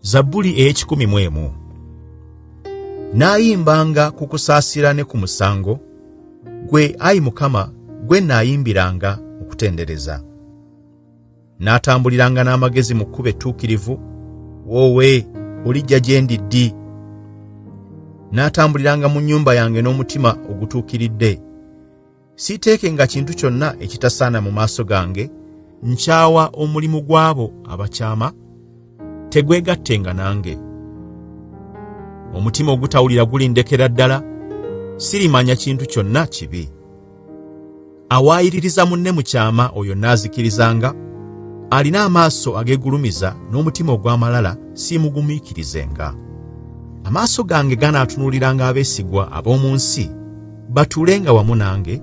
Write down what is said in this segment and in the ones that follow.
Zabbuli ey'ekikumi mu emu. Naayimbanga ku kusaasira ne ku musango, ggwe, ayi Mukama, ggwe nnaayimbiranga okutendereza. Naatambuliranga n'amagezi mu kkubo ettuukirivu, woowe, olijja gye ndi ddi? Naatambuliranga mu nnyumba yange n'omutima ogutuukiridde. Siiteekenga kintu kyonna ekitasaana mu maaso gange, nkyawa omulimu gw'abo abakyama, tegwegattenga nange. Omutima ogutawulira gulindekera ddala, sirimanya kintu kyonna kibi. Awaayiririza munne mu kyama oyo nnaazikirizanga, alina amaaso ageegulumiza n'omutima ogw'amalala siimugumiikirizenga. Amaaso gange ganaatunuuliranga abeesigwa ab'omu nsi, batuulenga wamu nange,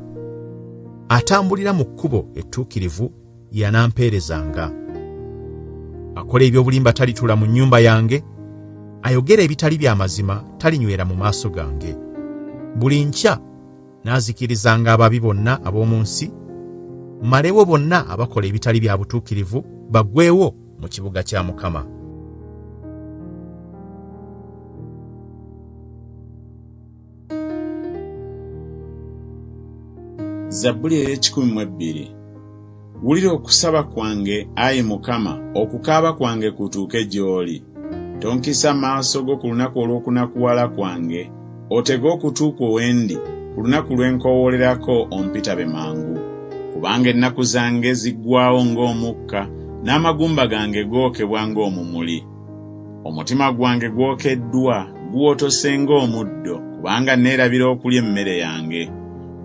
atambulira mu kkubo ettuukirivu y'anampeerezanga. Akola eby'obulimba talituula mu nnyumba yange, ayogera ebitali bya mazima talinywera mu maaso gange. Buli nkya naazikirizanga ababi bonna ab'omu nsi, mmalewo bonna abakola ebitali bya butuukirivu baggwewo mu kibuga kya Mukama. Zabbuli ey'ekikumi mu ebbiri. Wulira okusaba kwange, ayi Mukama, okukaaba kwange kutuuke gy'oli. Tonkisa maaso go ku lunaku olw'okunakuwala kwange, otege okutu kwo we ndi ku lunaku lwe nkoowoolerako ompitabe mangu. Kubanga ennaku zange ziggwaawo ng'omukka, n'amagumba gange gookebwa ng'omumuli. Omutima gwange gwokeddwa, guwotose ng'omuddo, kubanga nneerabira okulya emmere yange.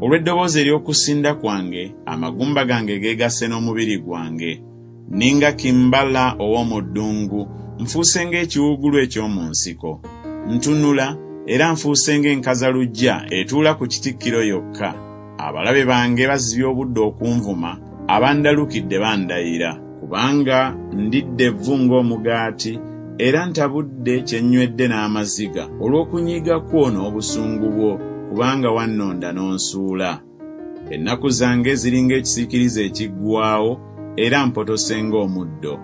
Olw'eddoboozi ery'okusinda kwange, amagumba gange geegasse n'omubiri gwange. Nninga kimbala ow'omu ddungu, nfuuse ng'ekiwuugulu eky'omu nsiko. Ntunula, era nfuuse ng'enkazaluggya etuula ku kitikkiro yokka. Abalabe bange bazibye obudde okunvuma, abandalukidde bandayira. Kubanga ndidde evvu ng'omugaati, era ntabudde kye nnywedde n'amaziga, olw'okunyiiga kwo n'obusungu bwo, kubanga wannonda n'onsuula. Ennaku zange ziri ng'ekisiikirize ekiggwaawo, era mpotose ng'omuddo.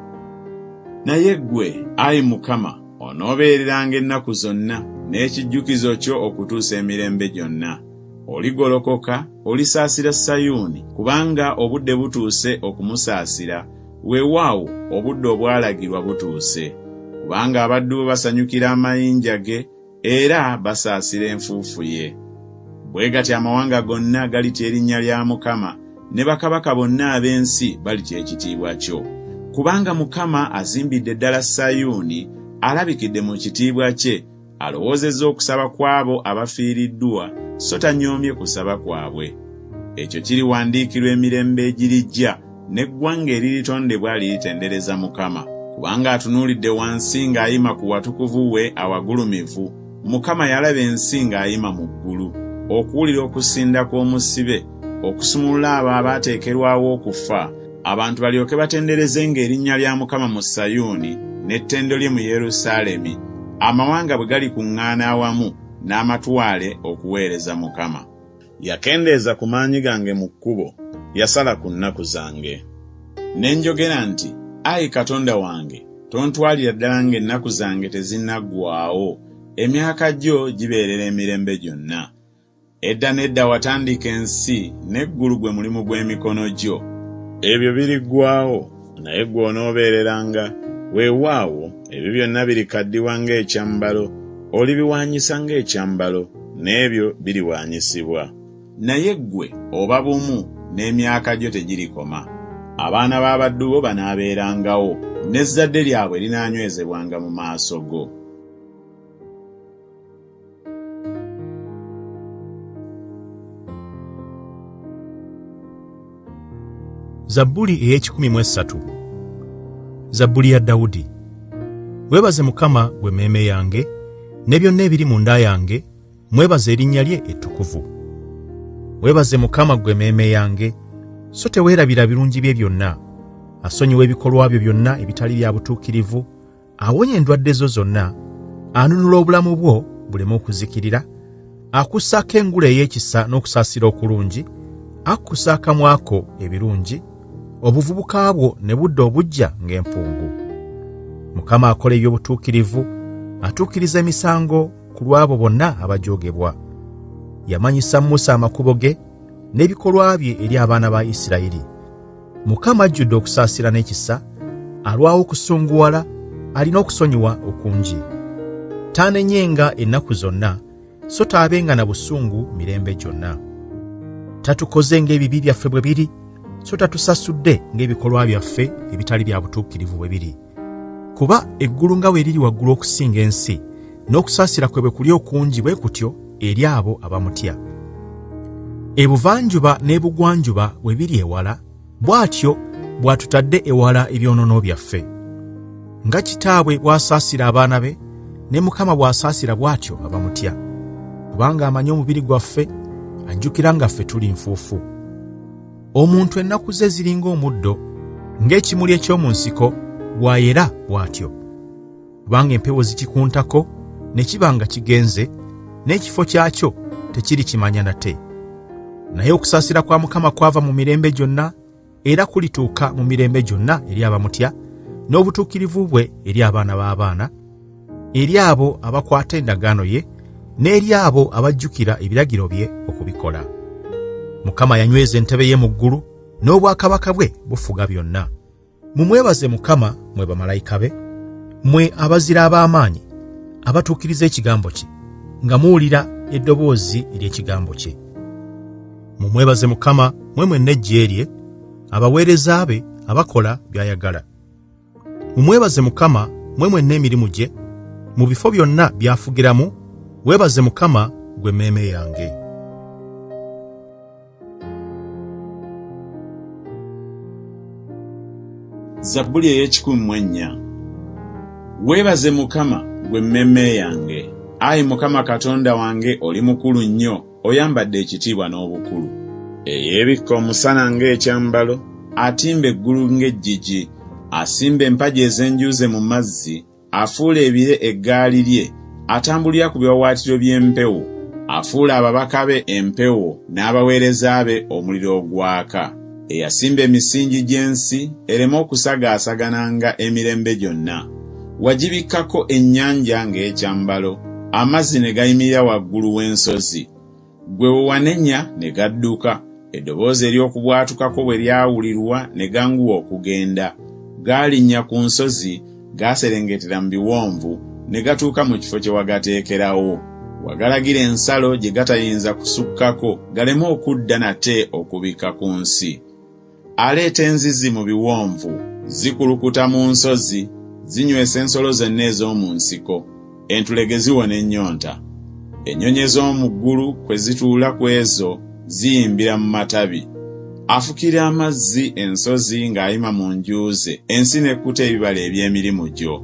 Naye ggwe, ayi Mukama, onoobeereranga ennaku zonna, n'ekijjukizo kyo okutuusa emirembe gyonna. Oligolokoka, olisaasira Sayuuni, kubanga obudde butuuse okumusaasira, weewaawo, obudde obwalagirwa butuuse. Kubanga abaddu bo basanyukira amayinja ge, era basaasira enfuufu ye. Bwe gatyo amawanga gonna galitya erinnya lya Mukama, ne bakabaka bonna ab'ensi balitya ekitiibwa kyo. Kubanga Mukama azimbidde ddala Sayuuni, alabikidde mu kitiibwa kye, Alowoozezza okusaba kw'abo abafiiriddwa, so tanyoomye kusaba kwabwe. Ekyo kiriwandiikirwa emirembe egirijja, n'eggwanga eriritondebwa liritendereza Mukama. Kubanga atunuulidde wansi ng'ayima ku watukuvu we awagulumivu, Mukama yalaba ensi ng'ayima mu ggulu, okuwulira okusinda kw'omusibe, okusumulula abo abaateekerwawo okufa, abantu balyoke batenderezenga erinnya lya Mukama mu Sayuuni, n'ettendo lye mu Yerusaalemi, amawanga bwe galikuŋŋaana awamu n'amatwale okuweereza Mukama. Yakendeeza ku maanyi gange mu kkubo, yasala ku nnaku zange. Ne njogera nti, Ayi Katonda wange, tontwalira ddala ng'ennaku zange tezinnaggwaawo, emyaka gyo gibeerera emirembe gyonna. Edda n'edda watandika ensi, n'eggulu gwe mulimu gw'emikono gyo. Ebyo biriggwaawo, naye ggwe onoobeereranga, weewaawo, ebyo byonna birikaddiwa ng'ekyambalo, olibiwaanyisa ng'ekyambalo, n'ebyo biriwaanyisibwa. Naye ggwe oba bumu, n'emyaka gyo tegirikoma. Abaana b'abaddu bo banaabeerangawo, n'ezzadde lyabwe linaanywezebwanga mu maaso go. Zabbuli ey'ekikumi mu essatu. Zabbuli ya Dawudi. Weebaze Mukama gwe mmeeme yange, ne byonna ebiri munda yange, mwebaze erinnya lye ettukuvu. Weebaze Mukama gwe mmeeme yange, so teweerabira birungi bye byonna. Asonyiwa ebikolwa byo byonna ebitali bya butuukirivu, awonya endwadde zo zonna, anunula obulamu bwo buleme okuzikirira, akussaako engule ey'ekisa n'okusaasira okulungi, akkusa akamwa ko ebirungi, obuvubuka bwo ne budda obuggya ng'empungu. Mukama akola eby'obutuukirivu, atuukiriza emisango ku lw'abo bonna abajoogebwa. Yamanyisa Musa amakubo ge n'ebikolwa bye eri abaana ba Isirayiri. Mukama ajjudde okusaasira n'ekisa, alwawo okusunguwala, alina okusonyiwa okungi. Taanenyenga ennaku zonna, so taabenga na busungu mirembe gyonna. Tatukoze ng'ebibi byaffe bwe biri, so tatusasudde ng'ebikolwa byaffe ebitali bya butuukirivu bwe biri. Kuba eggulu nga bwe liri waggulu okusinga ensi, n'okusaasira kwe bwe kuli okungi bwe kutyo eri abo abamutya. Ebuvanjuba n'ebugwanjuba bwe biri ewala, bw'atyo bw'atutadde ewala ebyonoono byaffe. Nga kitaabwe bw'asaasira abaana be, ne Mukama bw'asaasira bw'atyo abamutya. Kubanga amanyi omubiri gwaffe, ajjukira nga ffe tuli nfuufu. Omuntu ennaku ze ziringa omuddo, ng'ekimuli eky'omu nsiko bw'ayera bw'atyo. Kubanga empewo zikikuntako ne kiba nga kigenze, n'ekifo kyakyo tekirikimanya nate. Naye okusaasira kwa Mukama kwava mu mirembe gyonna era kulituuka mu mirembe gyonna eri abamutya, n'obutuukirivu bwe eri abaana b'abaana, eri abo abakwata endagaano ye, n'eri abo abajjukira ebiragiro bye okubikola. Mukama yanyweza entebe ye mu ggulu, n'obwakabaka bwe bufuga byonna. Mumwebaze Mukama mwe bamalayika be, mwe abazira ab'amaanyi abatuukiriza ekigambo kye, nga muwulira eddoboozi ery'ekigambo kye. Mumwebaze Mukama mwe mwenna eggye lye, abaweereza be abakola by'ayagala. Mumwebaze Mukama mwe mwenna emirimu gye, mu bifo byonna by'afugiramu, weebaze Mukama ggwe emmeeme yange. Zabbuli ey'ekikumi mu ennya. Weebaze Mukama, ggwe emmeeme yange. Ayi Mukama Katonda wange oli mukulu nnyo, oyambadde ekitiibwa n'obukulu. Eyeebikka omusana ng'ekyambalo, atimba eggulu ng'eggigi, asimba empagi ez'enjuuze mu mazzi, Afuula ebire eggaali lye, atambulira ku biwaawaatiro by'empewo. Afuula ababaka be empewo, n'abaweereza be omuliro ogwaka. Eyasimba emisingi gy'ensi, ereme okusagaasagananga emirembe gyonna. Wagibikkako ennyanja ng'ekyambalo, amazzi ne gayimirira waggulu w'ensozi. Ggwe we wanenya ne gadduka, eddoboozi ery'okubwatuka kwo bwe lyawulirwa ne ganguwa okugenda. Gaalinnya ku nsozi, gaaserengetera mu biwonvu, ne gatuuka mu kifo kye wagateekerawo. Wagalagira ensalo gye gatayinza kusukkako, galeme okudda nate okubikka ku nsi. Aleeta enzizi mu biwonvu, zikulukuta mu nsozi, zinywesa ensolo zonna ez'omu nsiko, entulege ziwona ennyonta. Ennyonyi ez'omu ggulu kwe zituula ku ezo ziyimbira mu matabi. Afukirira amazzi ensozi ng'ayima mu nju ze, ensi n'ekkuta ebibala eby'emirimu gyo.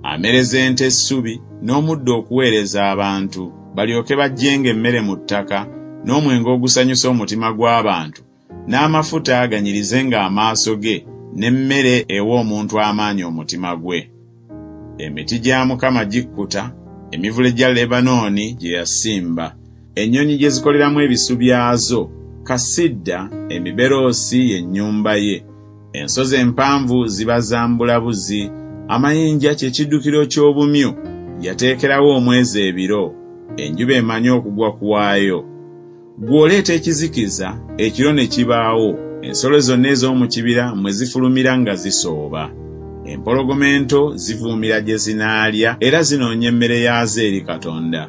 Amereza ente essubi n'omuddo okuweereza abantu, balyoke baggyenga emmere mu ttaka, n'omwenge ogusanyusa omutima gw'abantu, n'amafuta ganyirizenga amaaso ge, n'emmere ewa omuntu amaanyi omutima gwe. Emiti gya Mukama gikkuta, emivule gya Lebanooni gye yasimba, ennyonyi gye zikoleramu ebisu byazo, kasidda, emiberoosi ye nnyumba ye. Ensozi empanvu ziba za mbulabuzi, amayinja kye kiddukiro ky'obumyu. Yateekerawo omwezi ebiro, enjuba emanyi okugwa kwayo. Ggwe oleeta ekizikiza, ekiro ne kibaawo, ensolo zonna ez'omu kibira mwe zifulumira nga zisooba. Empologoma ento zivuumira gye zinaalya, era zinoonya emmere yaazo eri Katonda.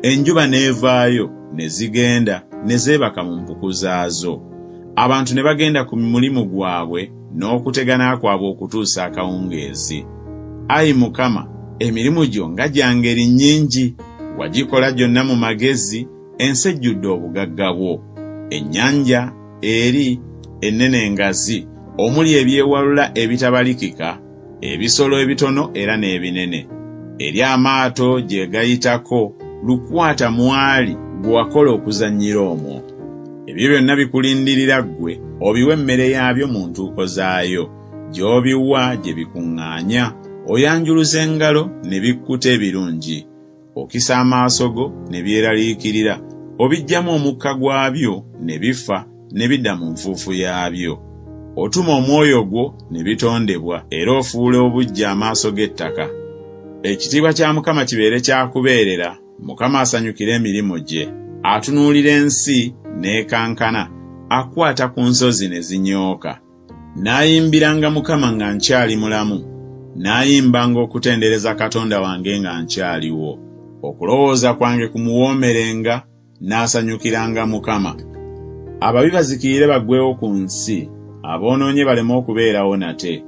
Enjuba n'evaayo, ne zigenda, ne zeebaka mu mpuku zaazo. Abantu ne bagenda ku mulimu gwabwe n'okutegana kwabwe okutuusa akawungeezi. Ayi Mukama, emirimu gyo nga gya ngeri nnyingi! Wagikola gyonna mu magezi, Ensi ejjudde obugagga bwo. Ennyanja eri ennene engazi, omuli ebyewalula ebitabalikika, ebisolo ebitono era n'ebinene. Eri amaato gye gayitako, lukwata mwali gwe wakola okuzannyira omwo. Ebyo byonna bikulindirira ggwe, obiwe emmere yaabyo mu ntuuko zaayo. Gy'obiwa gye bikuŋŋaanya, oyanjuluza engalo ne bikkuta ebirungi. Okisa amaaso go ne byeraliikirira, obiggyamu omukka gwabyo ne bifa ne bidda mu nfuufu yaabyo. Otuma omwoyo gwo ne bitondebwa, era ofuula obuggya amaaso g'ettaka. Ekitiibwa kya Mukama kibeere kya kubeerera, Mukama asanyukire emirimu gye. Atunuulira ensi n'ekankana, akwata ku nsozi ne zinyooka. Naayimbiranga Mukama nga nkyali mulamu, naayimbanga okutendereza Katonda wange nga nkyaliwo. Okulowooza kwange kumuwoomerenga, Nnaasanyukiranga Mukama. Ababi bazikirire baggweewo ku nsi, aboonoonye baleme okubeerawo nate.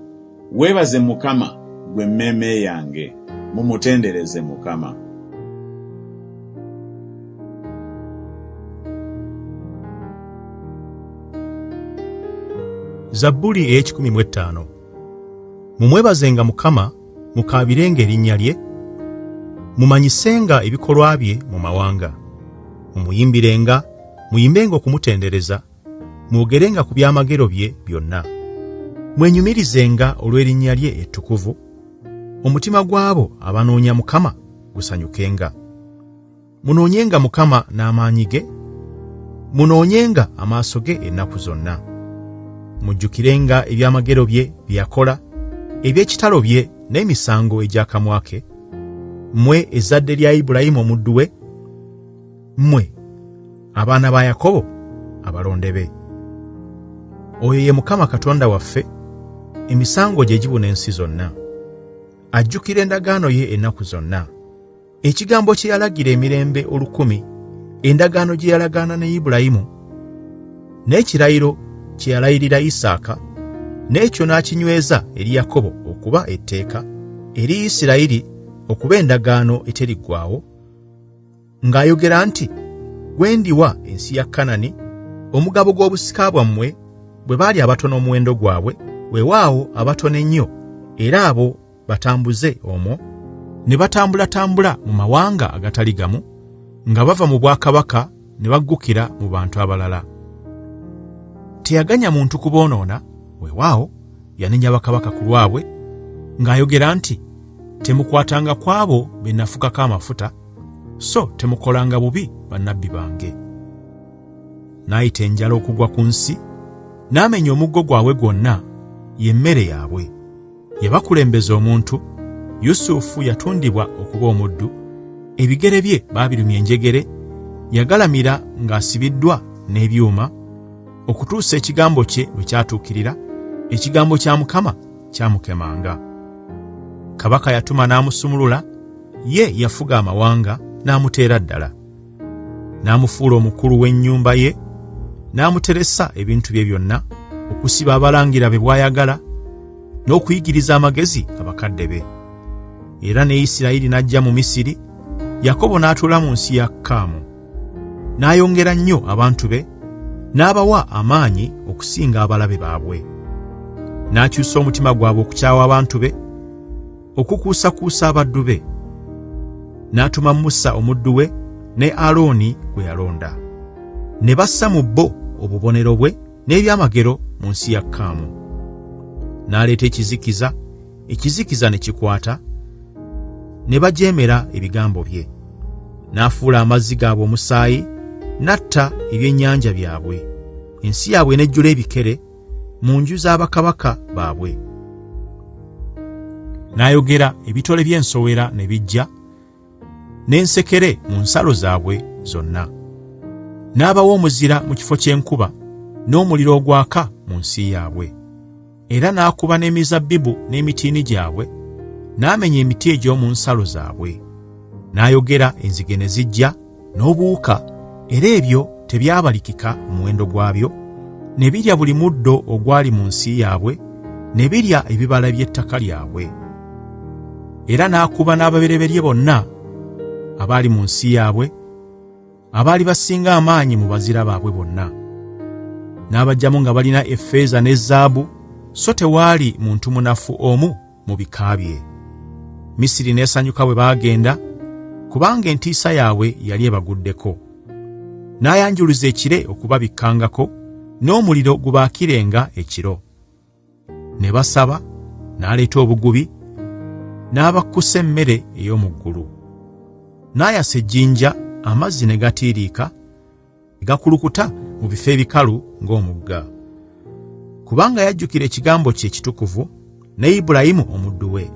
Weebaze Mukama, ggwe emmeeme yange. Mumutendereze Mukama. Zabbuli ey'ekikumi mu ettaano. Mumwebazenga Mukama, mukaabirenga erinnya lye, mumanyisenga ebikolwa bye mu mawanga. Mumuyimbirenga, muyimbenga okumutendereza, mwogerenga ku byamagero bye byonna. Mwenyumirizenga olw'erinnya lye ettukuvu, omutima gw'abo abanoonya Mukama gusanyukenga. Munoonyenga Mukama n'amaanyi ge, munoonyenga amaaso ge ennaku zonna. Mujjukirenga ebyamagero bye bye yakola, eby'ekitalo bye n'emisango egy'akamwa ke, mmwe ezzadde lya Ibulayimu omuddu we, mmwe abaana ba Yakobo abalonde be. Oyo ye Mukama Katonda waffe, emisango gye gibuna ensi zonna. Ajjukira endagaano ye ennaku zonna. Ekigambo kye yalagira emirembe olukumi, endagaano gye yalagaana ne Ibulayimu, n'ekirayiro kye yalayirira Isaaka, n'ekyo n'akinyweza eri Yakobo okuba etteeka, eri Isirayiri okuba endagaano eteriggwaawo, ng'ayogera nti, Gwe ndiwa ensi ya Kanani, omugabo gw'obusika bwammwe, bwe baali abatono omuwendo gwabwe, weewaawo abatono ennyo, era abo batambuze omwo, ne batambulatambula mu mawanga agatali gamu, nga bava mu bwakabaka ne baggukira mu bantu abalala. Teyaganya muntu kuboonoona, weewaawo yanenya bakabaka ku lwabwe, ng'ayogera nti, Temukwatanga ku abo be nafukako amafuta, so temukolanga bubi bannabbi bange. N'ayita enjala okugwa ku nsi, n'amenya omuggo gwabwe gwonna, ye mmere yaabwe. Yabakulembeza omuntu, Yusufu yatundibwa okuba omuddu, ebigere bye baabirumya enjegere, yagalamira ng'asibiddwa n'ebyuma, okutuusa ekigambo kye lwe kyatuukirira, ekigambo kya Mukama kyamukemanga. Kabaka yatuma n'amusumulula, ye yafuga amawanga n'amuteera ddala. N'amufuula omukulu w'ennyumba ye, n'amuteresa ebintu bye byonna, okusiba abalangira be bw'ayagala, n'okuyigiriza amagezi abakadde be. Era ne Isirayiri n'ajja mu Misiri, Yakobo n'atuula mu nsi ya Kaamu. N'ayongera nnyo abantu be, n'abawa amaanyi okusinga abalabe baabwe. N'akyusa omutima gwabwe okukyawa abantu be, okukuusakuusa abaddu be. N'atuma Musa omuddu we ne Alooni gwe yalonda. Ne bassa mu bo obubonero bwe n'ebyamagero mu nsi ya Kaamu. N'aleeta ekizikiza, ekizikiza ne kikwata, ne bajeemera ebigambo bye. N'afuula amazzi gaabwe omusaayi, n'atta ebyennyanja byabwe. Ensi yaabwe n'ejjula ebikere mu nju za bakabaka baabwe. N'ayogera ebitole by'ensowera ne bijja, n'ensekere mu nsalo zaabwe zonna. N'abawa omuzira mu kifo ky'enkuba, n'omuliro ogwaka mu nsi yaabwe. Era n'akuba n'emizabbibu n'emitiini gyabwe, n'amenya emiti egy'omu nsalo zaabwe. N'ayogera enzige ne zijja, n'obuwuka, era ebyo tebyabalikika omuwendo gwabyo, ne birya buli muddo ogwali mu nsi yaabwe, ne birya ebibala by'ettaka lyabwe. Era n'akuba n'ababereberye bonna abaali mu nsi yaabwe, abaali basinga amaanyi mu bazira baabwe bonna. N'abaggyamu nga balina effeeza ne zaabu, so tewaali muntu munafu omu mu bika bye. Misiri n'esanyuka bwe baagenda, kubanga entiisa yaabwe yali ebaguddeko. N'ayanjuluza ekire okubabikkangako, n'omuliro gubaakirenga ekiro. Ne basaba, n'aleeta obugubi, n'abakkusa emmere ey'omu ggulu. N'ayasa ejjinja, amazzi ne gatiiriika, ne gakulukuta mu bifo ebikalu ng'omugga. Kubanga yajjukira ekigambo kye ekitukuvu ne Ibulayimu omuddu we.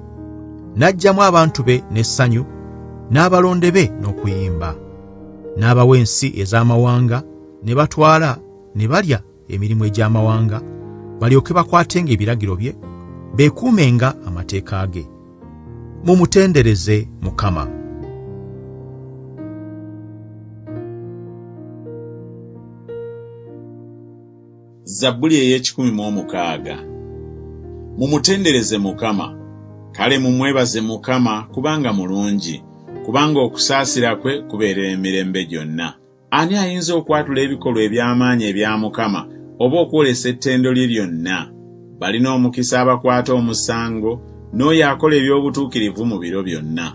N'aggyamu abantu be n'essanyu, n'abalonde be n'okuyimba. N'abawa ensi ez'amawanga, ne batwala ne balya emirimu egy'amawanga, balyoke bakwatenga ebiragiro bye, beekuumenga amateeka ge. Mumutendereze Mukama. Zabbuli ey'ekikumi mu omukaaga. Mumutendereze Mukama. Kale mumwebaze Mukama, kubanga mulungi, kubanga okusaasira kwe kubeerera emirembe gyonna. Ani ayinza okwatula ebikolwa eby'amaanyi ebya Mukama, oba okwolesa ettendo lye lyonna? Balina omukisa abakwata omusango, n'oyo akola eby'obutuukirivu mu biro byonna.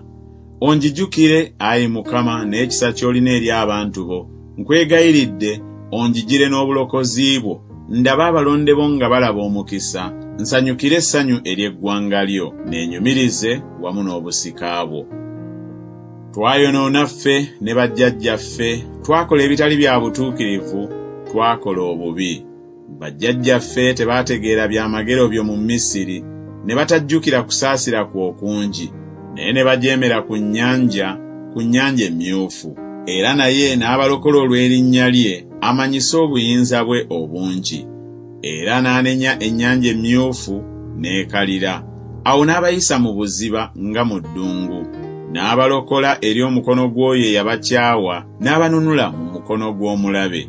Onjijukire, ayi Mukama, n'ekisa ky'olina eri abantu bo. Nkwegayiridde, onjijire n'obulokozi bwo, ndabe abalonde bo nga balaba omukisa, nsanyukire essanyu ery'eggwanga lyo, neenyumirize wamu n'obusika bwo. Twayonoona ffe ne bajjajjaffe, twakola ebitali bya butuukirivu, twakola obubi. Bajjajjaffe tebaategeera byamagero byo mu Misiri, ne batajjukira kusaasira kwo okungi, naye ne bajeemera ku nnyanja, ku Nnyanja Emmyufu. Era naye n'abalokola olw'erinnya lye, amanyise obuyinza bwe obungi. Era n'anenya Ennyanja Emmyufu, n'ekalira. Awo n'abayisa mu buziba nga mu ddungu. N'abalokola eri omukono gw'oyo eyabakyawa, n'abanunula mu mukono gw'omulabe.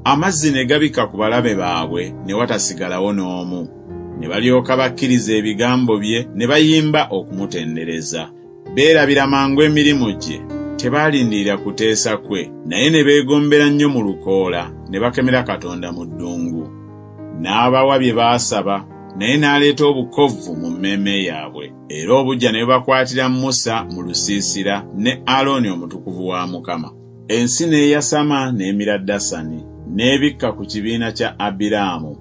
Amazzi ne gabikka ku balabe baabwe ne watasigalawo n'omu. Ne balyoka bakkiriza ebigambo bye ne bayimba okumutendereza. Beerabira mangu emirimu gye, tebaalindirira kuteesa kwe, naye ne beegombera nnyo mu lukoola, ne bakemera Katonda mu ddungu. N'abawa bye baasaba, naye n'aleeta obukovvu mu mmeeme yaabwe. Era obuggya ne bubakwatira Musa mu lusiisira ne Alooni omutukuvu wa Mukama. Ensi n'eyasama n'emira Dasani, n'ebikka ku kibiina kya Abiraamu.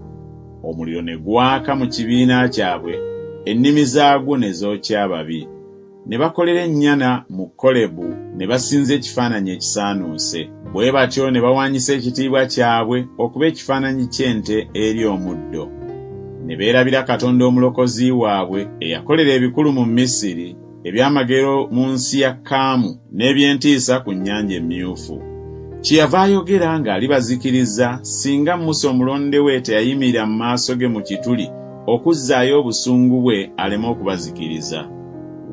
Omuliro ne gwaka mu kibiina kyabwe, ennimi zaagwo ne zookya ababi. Ne bakolera ennyana mu Kolebu, ne basinza ekifaananyi ekisaanuuse. Bwe batyo ne bawaanyisa ekitiibwa kyabwe okuba ekifaananyi ky'ente erya omuddo. Ne beerabira Katonda Omulokozi waabwe, eyakolera ebikulu mu Misiri, ebyamagero mu nsi ya Kaamu n'eby'entiisa ku Nnyanja Emmyufu. Kyeyava ayogera ng'alibazikiriza singa Musa omulonde we teyayimirira mu maaso ge mu kituli okuzzaayo obusungu bwe aleme okubazikiriza.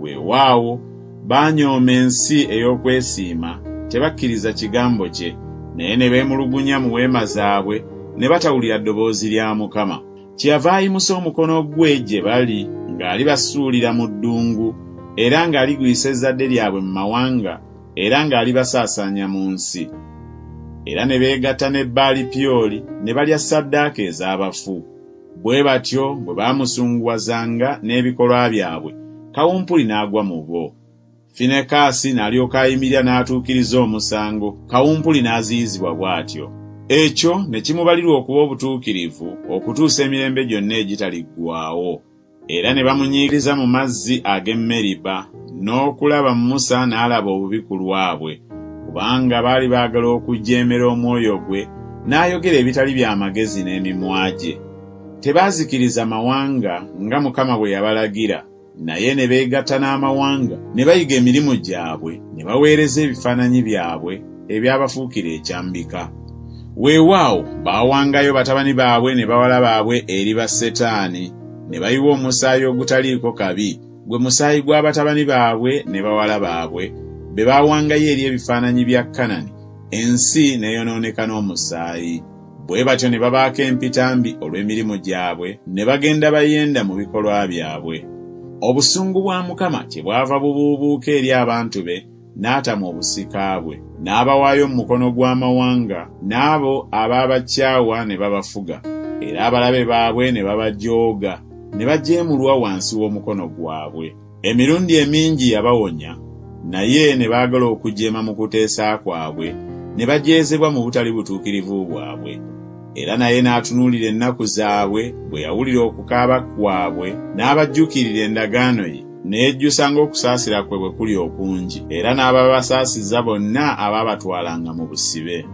Weewaawo, baanyooma ensi ey'okwesiima, tebakkiriza kigambo kye, naye ne beemulugunya mu weema zaabwe, ne batawulira ddoboozi lya Mukama. Kyeyava ayimusa omukono gwe gye bali ng'alibasuulira mu ddungu, era ng'aligwisa ezzadde lyabwe mu mawanga, era ng'alibasaasaanya mu nsi. Era ne beegatta ne Baali Pyoli ne balya ssaddaaka ez'abafu. Bwe batyo bwe baamusunguwazanga n'ebikolwa byabwe, kawumpuli n'agwa mu bo. Finekaasi n'alyoka ayimirira n'atuukiriza omusango, kawumpuli n'aziyizibwa bw'atyo. Ekyo ne kimubalirwa okuba obutuukirivu okutuusa emirembe gyonna egitaliggwaawo. Era ne bamunyiikiriza mu mazzi ag'e Meriba, n'okulaba Musa n'alaba obubi ku lwabwe, kubanga baali baagala okujeemera omwoyo gwe, n'ayogera ebitali bya magezi n'emimwa gye. Tebaazikiriza mawanga nga Mukama bwe yabalagira, Naye ne beegatta n'amawanga, ne bayiga emirimu gyabwe, ne baweereza ebifaananyi byabwe ebyabafuukira ekyambika. Weewaawo, baawangayo batabani baabwe ne bawala baabwe eri basetaani, ne bayiwa omusaayi ogutaliiko kabi, gwe musaayi gwa batabani baabwe ne bawala baabwe, be baawangayo eri ebifaananyi bya Kanani, ensi n'eyonooneka n'omusaayi. Bwe batyo ne babaako empitambi olw'emirimu gyabwe, ne bagenda bayenda mu bikolwa byabwe. Obusungu bwa Mukama kyebwava bubuubuuka eri abantu be, n'atamwa obusika bwe, n'abawaayo mu mukono gw'amawanga, n'abo abaabakyawa ne babafuga, era abalabe baabwe ne babajooga, ne bajeemulwa wansi w'omukono gwabwe. Emirundi emingi yabawonya, naye ne baagala okujeema mu kuteesa kwabwe, ne bajeezebwa mu butali butuukirivu bwabwe. Era naye n'atunuulira ennaku zaabwe, bwe yawulira okukaaba kwabwe, n'abajjuukirira endagaano ye, ne yejjusa ng'okusaasira kwe bwe kuli okungi, era n'ababasaasiza bonna abaabatwalanga mu busibe.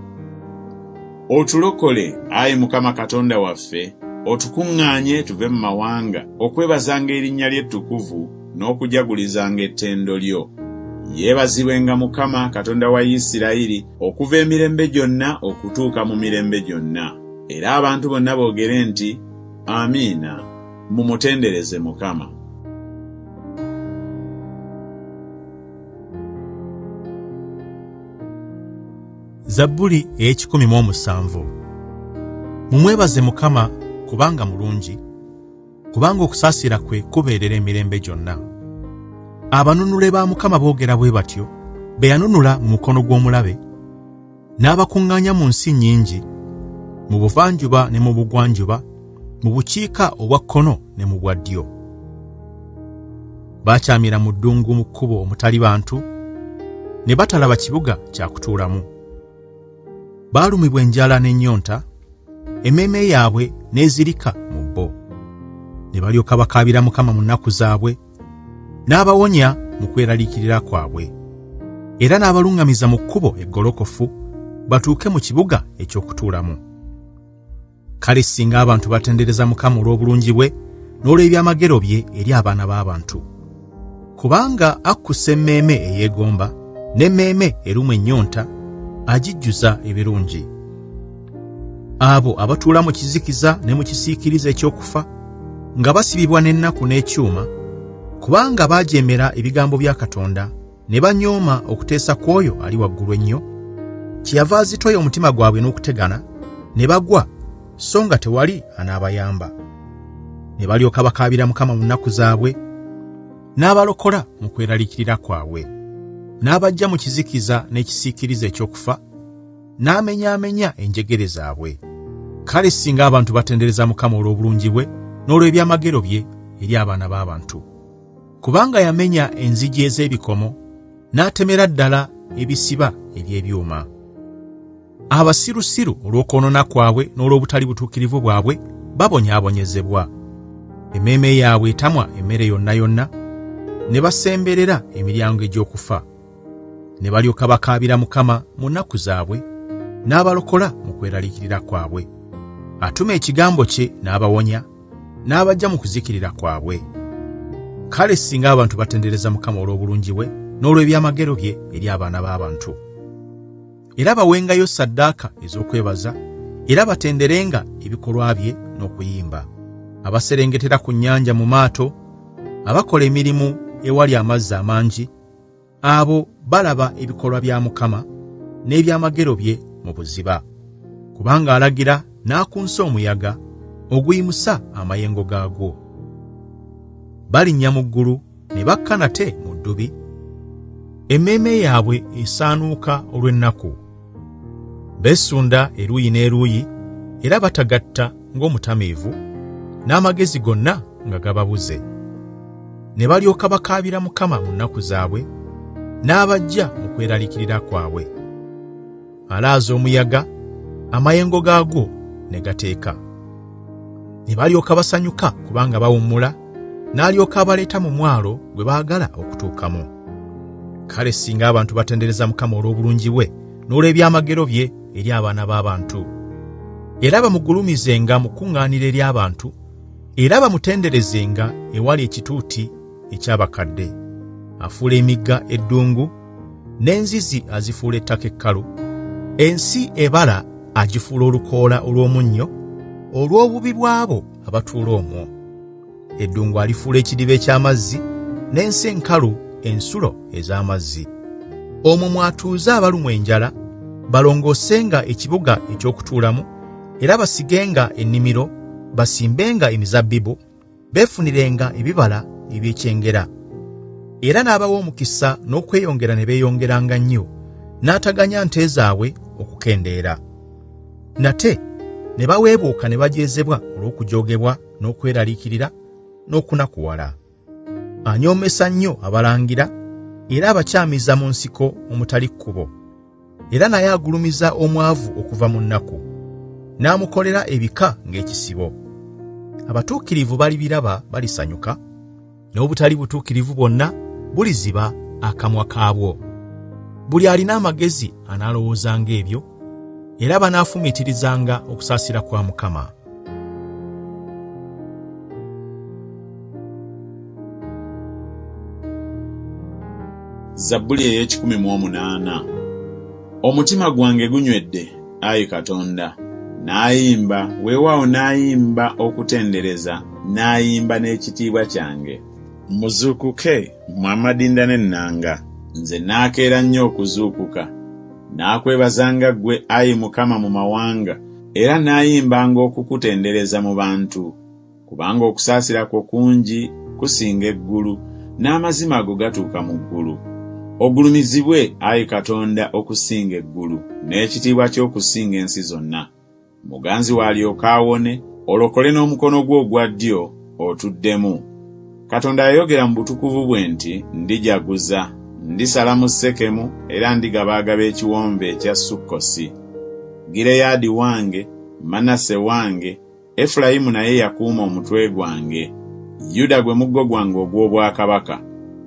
Otulokole, ayi Mukama Katonda waffe, Otukuŋŋaanye tuve mu mawanga okwebazanga erinnya lyo ettukuvu n'okujagulizanga ettendo lyo. Yeebazibwenga Mukama, Katonda wa Isirayiri, okuva emirembe gyonna okutuuka mu mirembe gyonna. Era abantu bonna boogere nti, Amiina. Mumutendereze Mukama. Zabbuli ey'ekikumi mu omusanvu. Mumwebaze Mukama kubanga mulungi, kubanga okusaasira kwe kubeerera emirembe gyonna. Abanunule ba Mukama boogera bwe batyo, be yanunula mu mukono gw'omulabe, n'abakuŋŋaanya mu nsi nnyingi, mu buvanjuba ne mu bugwanjuba, mu bukiika obwa kkono ne mu bwa ddyo. Baakyamira mu ddungu mu kkubo omutali bantu, ne batalaba kibuga kya kutuulamu. Baalumibwa enjala n'ennyonta, emmeeme yaabwe n'ezirika mu bo. Ne balyoka bakaabira Mukama mu nnaku zaabwe, n'abawonya mu kweraliikirira kwabwe. Era n'abaluŋŋamiza mu kkubo eggolokofu, batuuke mu kibuga eky'okutuulamu. Kale singa abantu batendereza Mukama olw'obulungi bwe n'olw'ebyamagero bye eri abaana b'abantu. Kubanga akkusa emmeeme eyeegomba, n'emmeeme erumwa ennyonta agijjuza ebirungi. Abo abatuula mu kizikiza ne mu kisiikirize eky'okufa, nga basibibwa n'ennaku n'ekyuma, kubanga baajeemera ebigambo bya Katonda ne banyooma okuteesa kw'oyo ali waggulu ennyo, kyeyava azitoya omutima gwabwe n'okutegana, ne bagwa so nga tewali anaabayamba. Ne balyoka bakaabira Mukama mu nnaku zaabwe, n'abalokola mu kweraliikirira kwabwe, n'abaggya mu kizikiza n'ekisiikirize eky'okufa, n'amenyaamenya enjegere zaabwe. Kale singa abantu batendereza Mukama olw'obulungi bwe n'olw'ebyamagero bye eri abaana b'abantu. Kubanga yamenya enzigi ez'ebikomo, n'atemera ddala ebisiba eby'ebyuma. Abasirusiru olw'okwonoona kwabwe n'olw'obutali butuukirivu bwabwe babonyaabonyezebwa. Emmeeme yaabwe etamwa emmere yonna yonna, ne basemberera emiryango egy'okufa. Ne balyoka bakaabira Mukama mu nnaku zaabwe, n'abalokola mu kweraliikirira kwabwe. Atuma ekigambo kye n'abawonya, n'abaggya mu kuzikirira kwabwe. Kale singa abantu batendereza Mukama olw'obulungi bwe n'olw'ebyamagero bye eri abaana b'abantu. Era bawengayo ssaddaaka ez'okwebaza, era batenderenga ebikolwa bye n'okuyimba. Abaserengetera ku nnyanja mu maato, abakola emirimu ewali amazzi amangi, abo balaba ebikolwa bya Mukama n'ebyamagero bye mu buziba. Kubanga alagira n'akunsa omuyaga oguyimusa amayengo gaagwo. Balinnya mu ggulu ne bakka nate mu ddubi, emmeeme yaabwe esaanuuka olw'ennaku. Beesunda eruuyi n'eruuyi era batagatta ng'omutamiivu, n'amagezi gonna nga gababuze. Ne balyoka bakaabira Mukama mu nnaku zaabwe, n'abaggya mu kweraliikirira kwabwe. Alaaza omuyaga, amayengo gaagwo ne gateeka. Ne balyoka basanyuka kubanga bawummula, n'alyoka abaleeta mu mwalo gwe baagala okutuukamu. Kale singa abantu batendereza Mukama olw'obulungi bwe n'olw'ebyamagero bye eri abaana b'abantu. Era bamugulumizenga mu kkuŋŋaaniro ery'abantu, era bamutenderezenga ewali ekituuti eky'abakadde. Afuula emigga eddungu, n'enzizi azifuula ettaka ekkalu. Ensi ebala agifuula olukoola olw'omunnyo olw'obubi bw'abo abatuula omwo. Eddungu alifuula ekidiba eky'amazzi, n'ensi enkalu ensulo ez'amazzi. Omwo mw'atuuza abalumwa enjala, balongoosenga ekibuga eky'okutuulamu, era basigenga ennimiro, basimbenga emizabbibu, beefunirenga ebibala eby'ekyengera. Era n'abawa omukisa n'okweyongera ne beeyongeranga nnyo, n'ataganya nte zaabwe okukendeera. Nate ne baweebuuka ne bajeezebwa olw'okujoogebwa n'okweraliikirira n'okunakuwala. Anyoomesa nnyo abalangira era abakyamiza mu nsiko omutali kkubo. Era naye agulumiza omwavu okuva mu nnaku, n'amukolera ebika ng'ekisibo. Abatuukirivu balibiraba balisanyuka, n'obutali butuukirivu bwonna buliziba akamwa kaabwo. Buli alina amagezi anaalowoozanga ebyo, era banaafumiitirizanga okusaasira kwa Mukama. Zabbuli ey'ekikumi mu omunaana. Omutima gwange gunywedde, ayi Katonda. Naayimba, weewaawo naayimba okutendereza, naayimba n'ekitiibwa kyange. Muzuukuke, mmwe amadinda n'ennanga, nze naakeera nnyo okuzuukuka. Naakwebazanga ggwe, ayi Mukama, mu mawanga, era naayimbanga okukutendereza mu bantu. Kubanga okusaasira kwo kungi kusinga eggulu, n'amazima go gatuuka mu ggulu. Ogulumizibwe, ayi Katonda, okusinga eggulu, n'ekitiibwa kyo okusinga ensi zonna. Muganzi wo alyoke awone, olokole n'omukono gwo ogwa ddyo, otuddemu. Katonda yayogera mu butukuvu bwe nti, Ndijaguza, ndisala mu Sekemu, era ndigabaagaba ekiwonvu ekya Sukkosi. Gireyaadi wange, Manase wange, Efulayimu naye yakuuma omutwe gwange, Yuda gwe muggo gwange ogw'obwakabaka,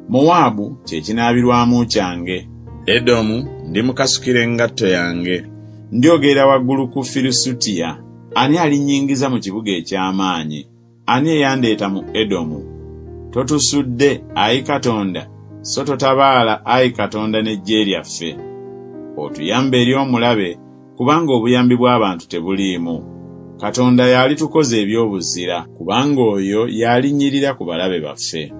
Mowaabu kye kinaabirwamu kyange. Edomu ndimukasukira engatto yange, ndyogerera waggulu ku Filisutiya. Ani alinnyingiza mu kibuga eky'amaanyi? Ani eyandeeta mu Edomu? Totusudde, ayi Katonda, so totabaala, ayi Katonda, n'eggye lyaffe. Otuyambe eri omulabe, kubanga obuyambi bw'abantu tebuliimu. Katonda y'alitukoza eby'obuzira, kubanga oyo y'alinnyirira ku balabe baffe.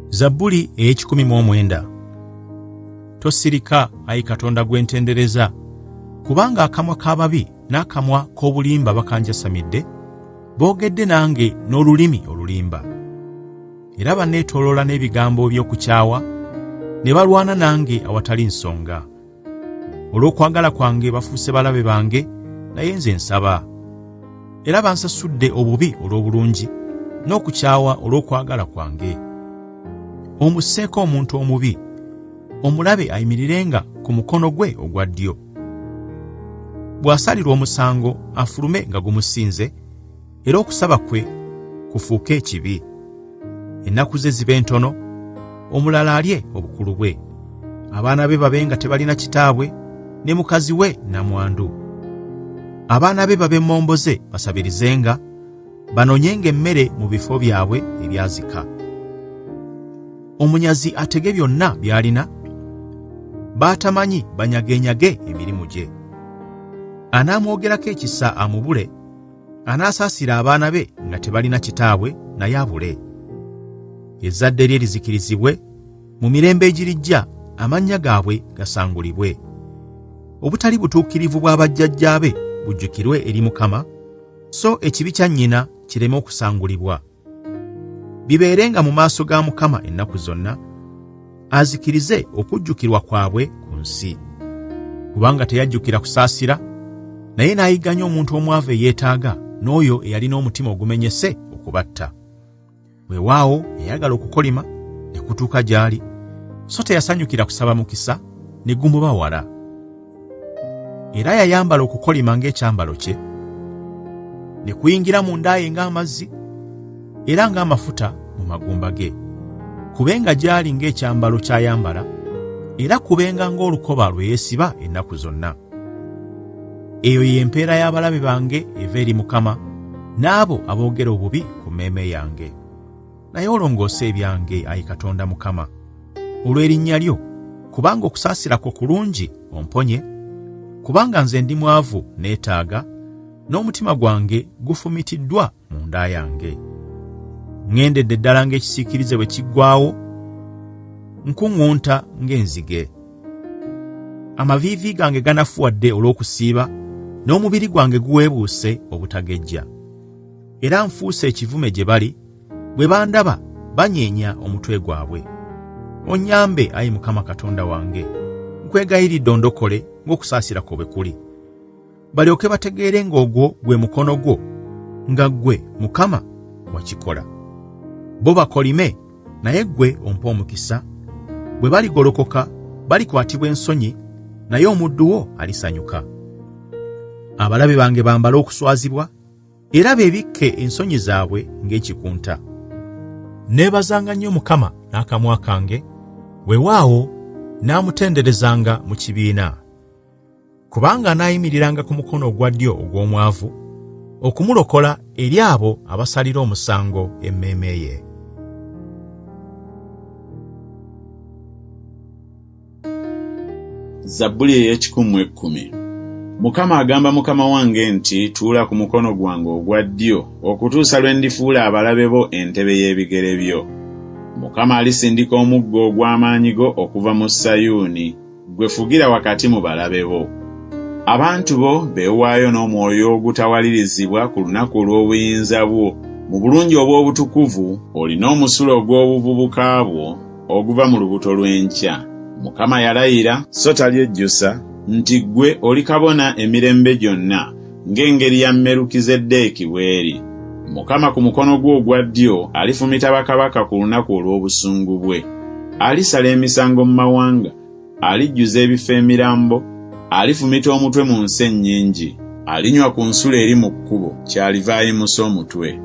Zabbuli ey'ekikumi mu omwenda. Tosirika, ayi Katonda gwe ntendereza, kubanga akamwa k'ababi n'akamwa k'obulimba bakanjasamidde, boogedde nange n'olulimi olulimba. Era banneetooloola n'ebigambo eby'okukyawa, ne balwana nange awatali nsonga. Olw'okwagala kwange bafuuse balabe bange, naye nze nsaba. Era bansasudde obubi olw'obulungi, n'okukyawa olw'okwagala kwange. Omusseeko omuntu omubi, omulabe ayimirirenga ku mukono gwe ogwa ddyo. Bw'asalirwa omusango afulume nga gumusinze, era okusaba kwe kufuuke ekibi. Ennaku ze zibe ntono, omulala alye obukulu bwe. Abaana be babe nga tebalina kitaabwe, ne mukazi we nnamwandu. Abaana be babe mmomboze basabirizenga, banoonyenga emmere mu bifo byabwe ebyazika. Omunyazi atege byonna by'alina, baatamanyi banyageenyage emirimu gye. Anaamwogerako ekisa amubule, Anaasaasira abaana be nga tebalina kitaabwe naye abule. Ezzadde lye lizikirizibwe, mu mirembe egirijja amannya gaabwe gasangulibwe. Obutali butuukirivu bwa bajjajjaabe bujjukirwe eri Mukama, so ekibi kya nnyina kireme okusangulibwa. Bibeerenga mu maaso ga Mukama ennaku zonna, azikirize okujjukirwa kwabwe ku nsi. Kubanga teyajjukira kusaasira, naye n'ayigganya omuntu omwavu eyeetaaga n'oyo eyalina omutima ogumenyese okubatta. Weewaawo yayagala okukolima ne kutuuka gy'ali, so teyasanyukira kusaba mukisa ne gumuba wala. Era yayambala okukolima ng'ekyambalo kye, ne kuyingira mu nda ye ng'amazzi, era ng'amafuta mu magumba ge. Kubenga gy'ali ng'ekyambalo ky'ayambala, era kubenga ng'olukoba lwe yeesiba ennaku zonna. Eyo y'empeera y'abalabe bange eva eri Mukama, n'abo aboogera obubi ku mmeeme yange. Naye olongoose ebyange, ayi Katonda Mukama, olw'erinnya lyo, kubanga okusaasira kwo kulungi, omponye, kubanga nze ndi mwavu neetaaga, n'omutima gwange gufumitiddwa munda yange. Ŋŋendedde ddala ng'ekisiikirize bwe kiggwaawo, nkuŋŋunta ng'enzige. Amaviivi gange ganafuwadde olw'okusiiba, n'omubiri gwange guweebuuse obutagejja. Era nfuuse ekivume gye bali, bwe bandaba banyeenya omutwe gwabwe. Onnyambe, ayi Mukama Katonda wange, nkwegayiridde ondokole ng'okusaasira kwo bwe kuli. Balyoke bategeere ng'ogwo gwe mukono gwo, nga ggwe Mukama wakikola. Bo bakolime, naye ggwe ompe omukisa. Bwe baligolokoka balikwatibwa ensonyi, naye omuddu wo alisanyuka. Abalabe bange bambale okuswazibwa, era beebikke ensonyi zaabwe ng'ekikunta. Neebazanga nnyo Mukama n'akamwa kange, weewaawo naamutenderezanga mu kibiina. Kubanga anaayimiriranga ku mukono ogwa ddyo ogw'omwavu, Okumulokola eri abo abasalira omusango emmeeme ye. Zabbuli ey'ekikumu mu ekkumi. Mukama agamba Mukama wange nti, Tuula ku mukono gwange ogwa ddyo, okutuusa lwe ndifuula abalabe bo entebe y'ebigere byo. Mukama alisindika omuggo ogw'amaanyi go okuva mu Sayuuni, ggwe fugira wakati mu balabe bo. Abantu bo beewaayo n'omwoyo ogutawalirizibwa ku lunaku olw'obuyinza bwo. Mu bulungi obw'obutukuvu olina omusulo ogw'obuvubuka bwo oguva mu lubuto lw'enkya. Mukama yalayira, so talyejjusa, nti ggwe oli kabona emirembe gyonna, ng'engeri ya Merukizeddeeki bw'eri. Mukama ku mukono gwe ogwa ddyo alifumita bakabaka ku lunaku olw'obusungu bwe. Alisala emisango mu mawanga, alijjuza ebifo emirambo, alifumita omutwe mu nsi ennyingi. Alinywa ku nsulo eri mu kkubo, kyaliva ayimusa omutwe.